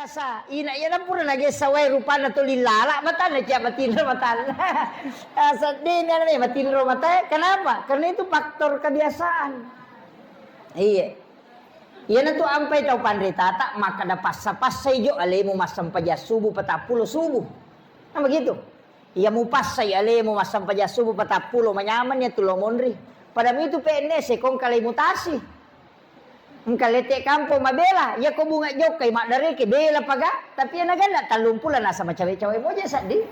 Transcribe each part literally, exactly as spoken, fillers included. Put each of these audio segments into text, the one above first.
Sa, ina iyana pura nagessa wae rupanna tuli lala, matanna cia matinro matanna. Ah, sedding anu me matinro matae. Kenapa? Karena itu faktor kebiasaan. Iya. Iyana tu ampai tau panritata makkada passa-passai jo alemu massempajang subuh, patappulo subuh. Nah, begitu. Iya mupassai alemu massempajang subuh patappulo, manyameng iya tu lo monri. Pada mitu P N S e kong kalai mutasi. Engka lette kampong mabela, iya ko bunga jokkai maddareke bela paga, tapi iya naganna tallumpulo nasa macawe-cawe moja seddi.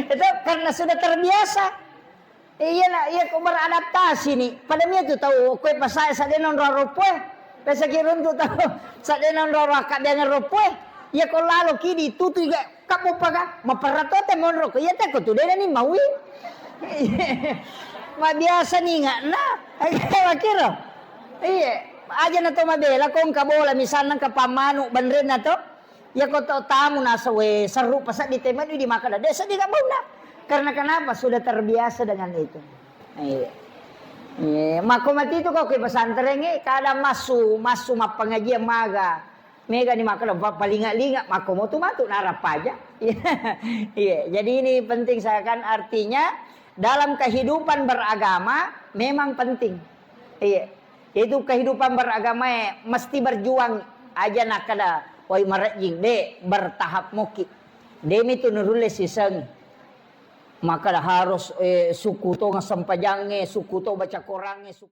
Itu karena sudah terbiasa. Iya na, iya ko beradaptasi ni. Pada mitu tau koe pasae sedde nonro roppoe. Pesaki runtu tau sedde nonro akkabiangan roppoe. Iya ko lalo kidi tutu iga Kabbo paga, maperra to te monro ko iya te ko tu dena ni maui. Mabiasa ni ngakna. Wakiro. Iya, aja na to mabela ko engka bola misalna engka pammanu benrenna to. Iya ko to tamu nasa we seru pasaddi te manu di makkada de seddi kabonna. Karena kenapa? Sudah terbiasa dengan itu. Iya. Iya, mako mati itu kau ke pesantren e, kadang massu, massu mappengajian maga. Mega ni makkeda, pa-, palinga-linga, makko mo tu matu narappaja. Iya, jadi ini penting saya kan, artinya dalam kehidupan beragama memang penting. Iya. Itu kehidupan beragama e mesti berjuang aja nakkeda, "Woi marejjing, de bertahap moki." De mitu nurulle siseng. Makkeda harus, eh, suku to sempajangnge, suku to baca korangnge, suku